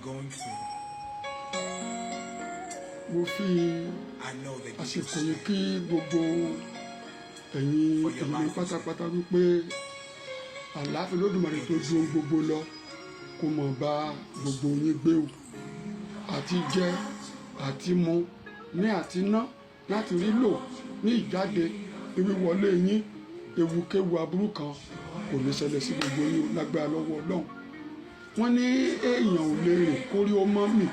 going through, Mo fi I know that you can àsìkò yìí stand. kí gbogbo ẹ̀yin ènìyàn pátápátá wípé àlàáfíà Olódùmarè tó ju ohun gbogbo lọ kó mọ̀ bá gbogbo yín gbé o. Àti jẹ àti mu ní àti ná láti rí lò ní ìjáde ní wíwọlé yín, ewukéwu aburú kan kò ní ṣẹlẹ̀ sí gbogbo yín o, lágbára lọ́wọ́ Ọlọ́run. Wọ́n ní èèyàn ò lè rìn kórí ó mọ́ mì,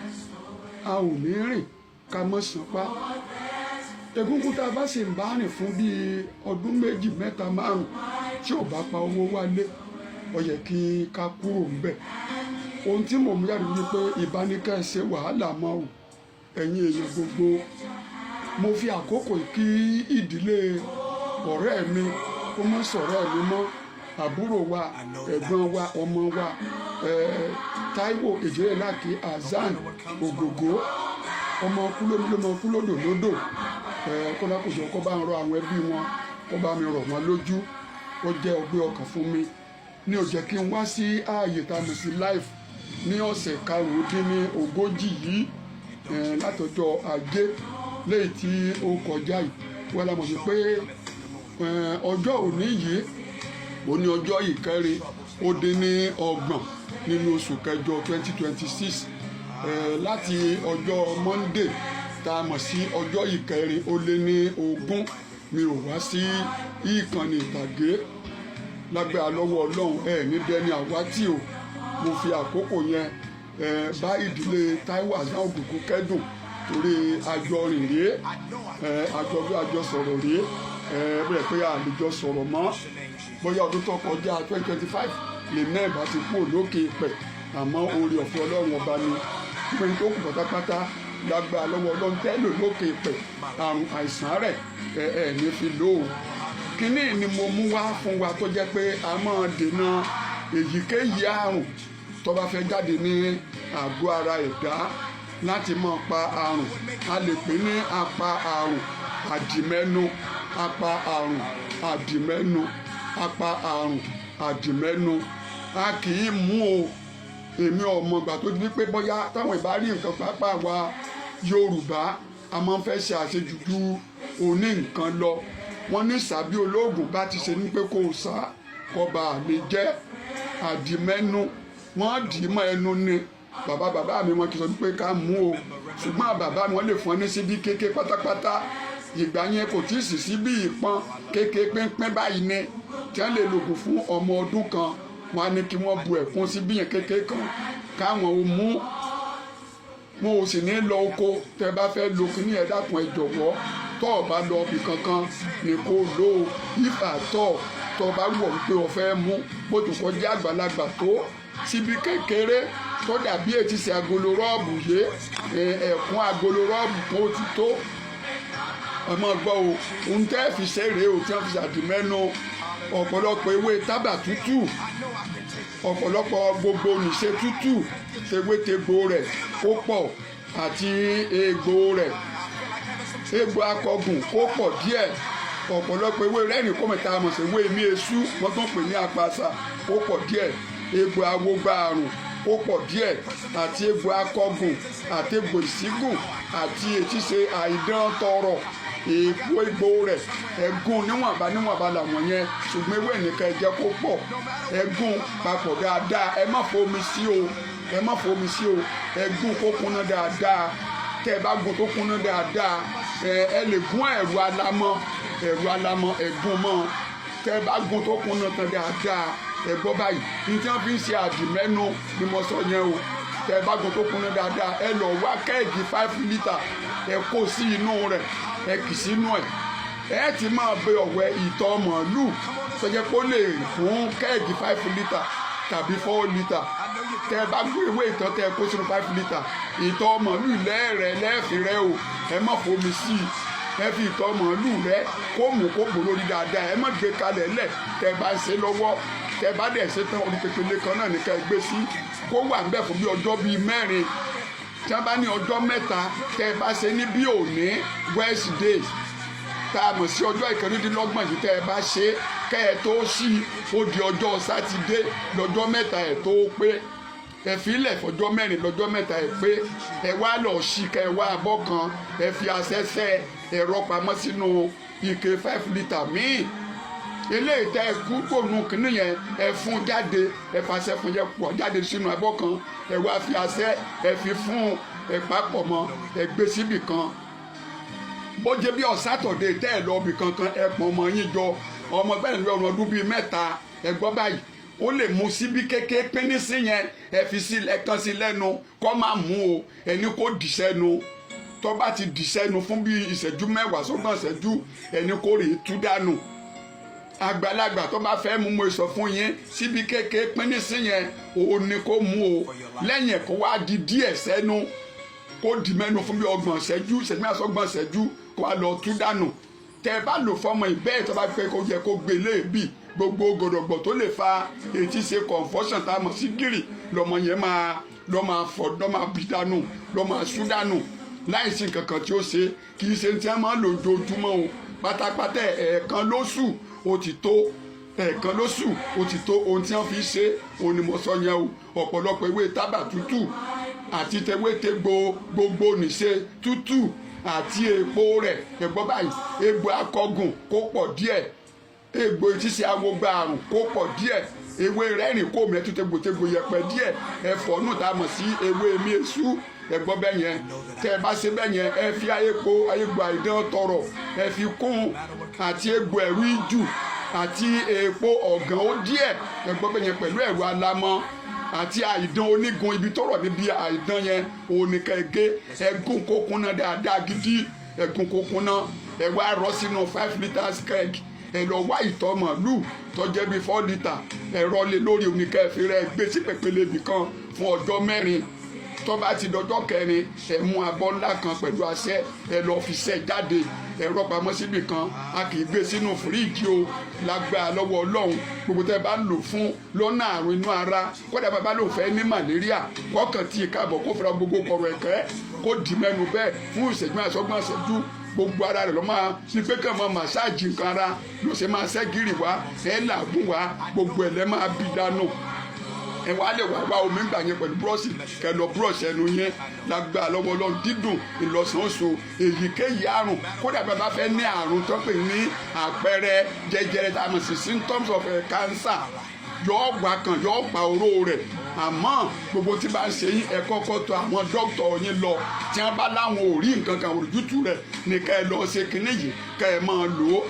a ò ní rìn ká mọ́ sanpá. Egungun tá a bá sì ń bá rìn fún bíi ọdún 2, 3, 5 tí ò bá pa owó wálé, ó yẹ kí ká kúrò ńbẹ̀. Ohun tí mò ń mú jáde ni pé ìbánikẹ́ ṣe wàhálà mọ́ o, ẹ̀yin èèyàn gbogbo. Mo fi àkókò yìí kí ìdílé ọ̀rẹ́ mi, kó mọ́ sọ̀rẹ́ mi mọ́, àbúrò wa, ẹ̀gbọ́n wa, ọmọ wa, Táíwò Èjìrẹ́láàkì Hasan Ògògó, ọmọ kúlómi ló mọ kúlódò lódò. Kọ́lá kò jọ kó bá ń rọ àwọn ẹbí wọn, kó bá mi rọ̀ wọ́n lójú. Ó jẹ́ ọgbẹ́ ọkàn fún mi ní ó jẹ́ kí n wá sí ààyè tá a mọ̀ sí live ní ọ̀sẹ̀ 35 yìí, látọjọ́ Ajé léyìí tí ó kọjá yìí. Wọ́n la mọ̀ sí pé ọjọ́ òní yìí, ó ní ọjọ́ 26 nínú oṣù kẹjọ 2026. Láti ọjọ́ Monday tá a mọ̀ sí ọjọ́ 24, mi ò wá sí ìkànnì ìtàgé. Lágbára lọ́wọ́ Ọlọ́run, ẹ̀ ní dẹni àwátì o. Mo fi àkókò yẹn bá ìdílé Táíwò Hasan Ògògó kẹ́dùn torí àjọ rìn rèé, àjọ bí àjọ sọ̀rọ̀ rèé, bẹ́ẹ̀ pé àlejò sọ̀rọ̀ mọ́. Bóyá ọdún tó kọjá 2025 lè náà bá ti kú lókè pẹ̀, àmọ́ oore ọ̀fẹ́ Ọlọ́run Ọba ni pé tó kù pátápátá. Lágbára lọ́wọ́ Ọlọ́run, tẹ́lò lókè pẹ̀, àrùn àìsàn rẹ̀ ẹ ẹ ní fi lò ó. Kínní ni mo mú wá fún wa tó jẹ́ pé a máa dènà èyíkéyìí àrùn tó bá fẹ́ jáde ní àgọ́ ara ẹ̀dá láti máa pa àrùn. A lè pè ní apa àrùn àdìmẹ́nu, apa àrùn àdìmẹ́nu, apa àrùn àdìmẹ́nu. A kì í mú o. Èmi ọmọ ìgbà tó di wípé bóyá táwọn ìbá rí nǹkan, pàápàá wa Yorùbá, a máa ń fẹ́ ṣe àṣejù ju oní nǹkan lọ. Wọ́n ní sàbí olóògùn bá ti ṣe ní pé kó o sá kọba lè jẹ́ àdìmẹ́nu, wọ́n dì í mọ́ ẹnu ni. Bàbá bàbá mi, wọn kì í sọ pé ká mú o, ṣùgbọ́n bàbá mi, wọ́n lè fún ọ ní síbí kéke pátápátá. Ìgbà yẹn kò tí ì sì síbí ìpọn kéke pínpín báyìí ni tí wọ́n lè lògùn fún ọmọ ọdún kan. Wọ́n á ní kí wọ́n bu ẹ̀kún síbí yẹn kéke kan káwọn ò mú. Wọn ò sì ní lọ oko. Tẹ bá fẹ́ lo kíní, ẹ dákun, ẹ jọ̀wọ́, tọ́ ọ bá lọ ibì kankan ni kò lò ó. Ifá tọ́ ọ bá wọ̀ wípé o fẹ́ mú, bó ti kọjá àgbàlagbà tó, síbi kékeré tó dàbí ètí sí agolo rọ́ọ̀bù yé, ẹ̀kún agolo rọ́ọ̀bù kó ti tó. Ọmọ gbọ́ o, ohun tẹ́ fi ṣe rèé o tí wọ́n fi ṣàdìmẹ́nu: ọ̀pọ̀lọpọ̀ ewé tábà tútù, ọ̀pọ̀lọpọ̀ gbogbo nìṣe tútù, tewétegbò rẹ̀ kó pọ̀ àti egbò rẹ̀, egbò akọgùn kó pọ̀ díẹ̀, ọ̀pọ̀lọpọ̀ ewé rẹ́rìn kó mẹ́ta mọ̀ sí ewé mi èṣú, wọ́n tún pè ní apàṣà, kó pọ̀ díẹ̀, egbò awogba àrùn kó pọ̀ díẹ̀, àti egbò akọgùn àti egbò ìṣígùn àti ètíṣe àìdán tọrọ èèpo egbò rẹ̀, ẹ̀gún níwọ̀nba níwọ̀nba làwọn yẹn. Ṣùgbọ́n ewé nìkan ẹ jẹ́ kó pọ̀, ẹ̀gún papọ̀ dáadáa. Ẹ má fomi sí o, ẹ má fomi sí o. Ẹ̀gún kó kúnná dáadáa. Tẹ́ ẹ bá gún tó kúnná dáadáa, ẹ lè gún ẹ̀rù alámọ̀, ẹ̀rù alámọ̀, ẹ̀gún mọ́. Tẹ́ ẹ bá gún tó kúnná tán dáadáa, ẹ gbọ́ báyìí, ní tí wọ́n fi ń ṣe àdìmẹ́nu ni mo sọ yẹn o. Tẹ́ ẹ bá gún tó kúnná dáadáa, ẹ lọ wá keg 5 litre, ẹ kó sí inú rẹ̀, ẹ kì sínú ẹ̀. Ẹ ti máa bẹ ọ̀wẹ́ ìtọ̀ màálù tó jẹ́ pé ó lè fún keg 5 litre tàbí 4 litre. Tẹ́ ẹ bá gbé ewé ìtọ̀ tẹ́ ẹ kó sínú 5 litre ìtọ̀ màálù lẹ́ẹ̀rẹ̀ lẹ́ẹ̀fì rẹ o. Ẹ má fomi sí i. Ẹ fi ìtọ̀ màálù rẹ kó mú kó bò lórí dáadáa. Ẹ má gbé kalẹ̀ lẹ̀ tẹ́ ẹ bá ń ṣe lọ́wọ́. Tẹ́ ẹ bá dẹ̀ ṣe tán, orí pépélé kan náà ní ká ẹ gbé sí, kó wà ń bẹ̀ fún bí ọjọ́ bíi 4. Tí wọ́n bá ní ọjọ́ 3, tẹ́ ẹ bá ṣe ní bí òní Wednesday tá a mọ̀ sí ọjọ́ 26 yìí, tẹ́ ẹ bá ṣe kẹ́ ẹ tó sí, ó di ọjọ́ Sátidé lọ́jọ́ 3 ẹ̀ tó pé. Ẹ fi ilẹ̀ fọjọ́ 4 lọ́jọ́ 3 ẹ pé ẹ wá lọ sí kẹ ẹ wá abọ́ kan, ẹ fi asẹ́sẹ́ ẹ̀rọ pamọ́ sínú ike 5 litre míì. Eléyìí tẹ ẹ kú kònú kínní yẹn, ẹ fún jáde, ẹ fàṣẹ fún yẹn pọ̀ jáde sínú abọ́ kan, ẹ wá fi asẹ́, ẹ fi fún ẹ papọ̀ mọ́, ẹ gbé síbì kan. Bó jẹ́ bí ọ̀sátọ̀dé tẹ́ ẹ lọ bì kankan, ẹ pọ̀n ọmọ yín jọ. Ọmọ bẹ́ẹ̀ ní ọmọ ọdún bíi 3, ẹ gbọ́ báyìí, ó lè mu síbí kékeré pínín sí yẹn. Ẹ fi sí, ẹ kàn sí lẹ́nu, kó má mú o, ẹni kó dì sẹ́nu. Tó bá ti dì sẹ́nu fún bí ìṣẹ́jú 10 sọ́gbọ̀n ìṣẹ́jú, ẹni kó rèé tú dànù. Àgbàlagbà tó bá fẹ́ mú, mo sọ fún yín, síbi kékeré pínín sí yẹn, òun ni kó mú o. Lẹ́yìn ẹ̀, kó wá di díẹ̀ sẹ́nu, kó di mẹ́nu fún bí 30 ìṣẹ́jú, ìṣẹ́jú 10 sọ́gbọ̀n ìṣẹ́jú, kó wá lọ tú dànù. Tẹ ẹ bá lò fọmọ ìbẹ́ẹ̀, tó bá pẹ́ kó yẹ kó gbé léèbì, gbogbo gòdògbò tó lè fa ètí ṣe convulsion tá a mọ̀ sí gírì, lọmọ yẹn máa lọ́ máa fọ, lọ́ máa bì dànù, lọ́ máa sú dànù láìsí nǹkan kan tí ó ṣe. Kì í ṣe tí wọ́n máa lò ojoojúmọ́ o. Pátápátá, ẹ̀ẹ̀kan lóṣù ó ti tó, ẹ̀ẹ̀kan lóṣù ó ti tó. Ohun tí wọ́n fi ṣe òun ni mo sọ yẹn o. Ọ̀pọ̀lọpọ̀ ewé tábà tútù àti tewétegbò gbogbo nìṣe tútù àti èpo rẹ̀. Ẹ̀gbọ́n báyìí, egbò akọgùn kó pọ̀ díẹ̀, egbò etí awogba àrùn kó pọ̀ díẹ̀, ewé rẹ́rìn kó mẹ́tò, tegbòtegbò yẹpẹ̀ díẹ̀, ẹ̀fọ́ nù tá a mọ̀ sí ewé miesú. Ẹ̀gbọ́n bẹ́ẹ̀ yẹn, tẹ́ ẹ bá ṣe bẹ́ẹ̀ yẹn, ẹ fi epo egbò àìdán tọrọ, ẹ fi kún, àti egbò ẹ̀rú ìjù àti èpo ọ̀gàn ó díẹ̀. Ẹ̀gbọ́n bẹ́ẹ̀ yẹn, pẹ̀lú ẹ̀rọ alamọ àti àìdán onígun, ibi tó rọ̀ níbi àìdán yẹn, òun ni kẹ́ ẹgún kó kúnná dáadáa gidi, ẹgún kó kúnná. Ẹ wá rọ sínú 5 litres keg. Ẹ lọ wá ìtọ̀ màlúù tó jẹ́ bíi 4 litre, ẹ rọ lé lórí omi, kẹ́ ẹ fi rẹ́ gbé sí pèpele ibì kan fún ọjọ́ 4. Tó bá ti dọjọ́ kẹrin, ẹ mú abọ́ ńlá kan pẹ̀lú asẹ́, ẹ lọ fi sẹ́ jáde, ẹ rọ́ pamọ́ síbì kan. A kì í gbé sínú fíríìjì o. Lágbára lọ́wọ́ Ọlọ́run, gbogbo tẹ́ bá lò fún lọ́nà àrùn inú ara, kódà bàbá ló fẹ́ ní malaria, kọ́kàn tí káàbọ̀, kó fura gbogbo kọ̀rọ̀ ẹ̀kẹ́, kó dì mẹ́nu bẹ́ẹ̀ fún ìṣẹ́jú àṣọgbọ̀n ìṣẹ́jú, gbogbo ara rẹ̀ ló máa ní pé kàn máa massage nǹkan ara ló ṣe máa ṣẹ́gìrì wá, ẹ̀ làágùn wá, gbogbo ẹ̀ lẹ́ máa bí dànù. Ẹ wá lè wá wá omi gbà yẹn pẹ̀lú búrọ́ọ̀ṣì, kẹ lọ búrọ́ọ̀ṣì ẹnu yẹn. Lágbára lọ́wọ́ Ọlọ́run, dídùn ìlọsàn oṣù èyíkéyìí àrùn, kódà bàbá fẹ́ ní àrùn tó pè ní àpẹẹrẹ jẹjẹrẹ tá a mọ̀ sí symptoms of cancer, yóò wá kan, yóò pa oró rẹ̀. Àmọ́ gbogbo tí bá ń ṣe yín, ẹ kọ́kọ́ tọ̀ àwọn dókítà yín lọ. Tí wọ́n bá láwọn ò rí nǹkan kan òrùjútù rẹ̀ ní, ká ẹ lọ ṣe kinní yìí, ká ẹ máa lò ó.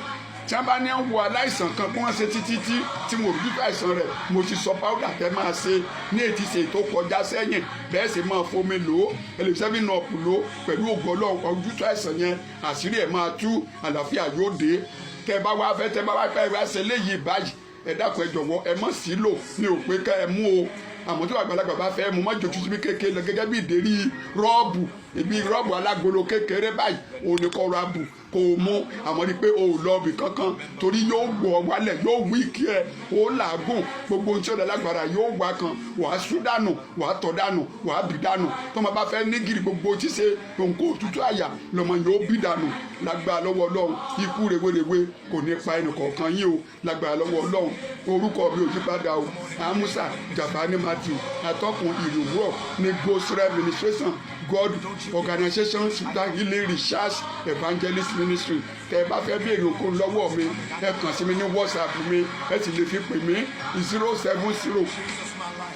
Tí wọ́n bá ní wo aláìsàn kan kí wọ́n ṣe títí tí tí mo rí àìsàn rẹ̀, mo ti sọ powder tẹ́ máa ṣe ní ètí ṣe tó kọjá sẹ́yìn, bẹ́ẹ̀ sì máa fomi lò ó, ẹlẹ́bi 7 Up lò ó. Pẹ̀lú ògo Ọlọ́run, ojútùú àìsàn yẹn, àṣírí ẹ̀ máa tú, àlàáfíà yóò dé. Tẹ́ bá wá fẹ́, tẹ́ bá wá fẹ́ wá ṣe léyìí báyìí, ẹ dákun, ẹ jọ̀wọ́, ẹ mọ̀ sí lò ní òpin ká ẹ mú o. Àmọ́ tí àgbàlagbà bá fẹ́ mú, má jòjú síbi kékeré lọ, gẹ́gẹ́ bí ìdérí rọ́ọ̀bù, ibi rọ́ọ̀bù alágolo kékeré báyìí, òun ni kọ́ ra bù kó o mú. Àmọ́ rí i pé o ò lọ ibì kankan, torí yóò wọ̀ wálẹ̀, yóò weak ẹ̀, ó làágùn, gbogbo ohun tí ó lágbára yóò wá kan, wàá sú dànù, wàá tọ̀ dànù, wàá bì dànù. Tọ́mọ bá fẹ́ ní gírí, gbogbo tí ṣe nǹkó òtútù àyà lọ́mọ yóò bì dànù. Lágbára lọ́wọ́ Ọlọ́run, ikú rewérewe kò ní pa ẹnì kọ̀ọ̀kan yín o. Lágbára lọ́wọ́ Ọlọ́run, orúkọ mi ò yí padà o, Amusa Jafani Matthew, atọ́kùn ìrì òwúrọ̀ ní Gosrel Ministration, God Organization Spiritual Healing Research Evangelist Ministry. Tẹ ẹ bá fẹ́ béèrè okòó lọ́wọ́ mi, ẹ kàn sí mi ní WhatsApp mi, ẹ sì lè fi pè mí 070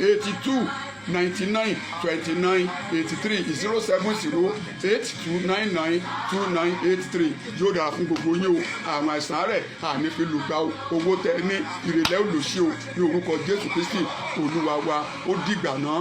82 99 29 83, 07082992983. Yóò dára fún gbogbo yín o. Àrùn àìsàn rẹ̀ àní fi lùgbà o. Owó tẹ ní ìrẹ̀lẹ̀ olùsí o, ní orúkọ Jésù Kristi Olúwa wa. Ó dìgbà náà.